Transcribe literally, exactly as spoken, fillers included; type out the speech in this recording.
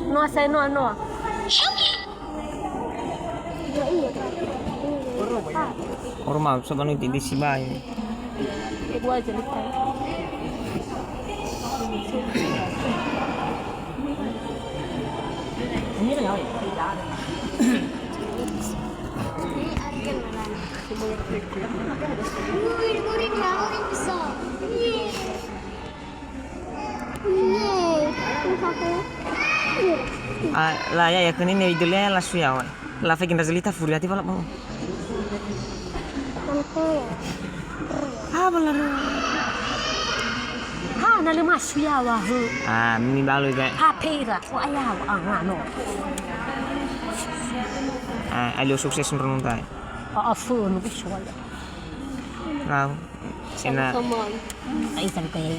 Noa, saya Noa, Noa. Orma, so banu ti di sibai. Ah, la ya, ya, khönia ne idolea la suyawa. La fegin Razalita furiati wala mau. Ah, benar. Ha, na le masu yawa, he. Ah, mi balu ga. Ha, pera. Wa ya, ah, no. Ah, alio sukses menurut saya. Ah, afu, nu biswa ya. Lau. Sena. Come on. Ai, sabi ko ya.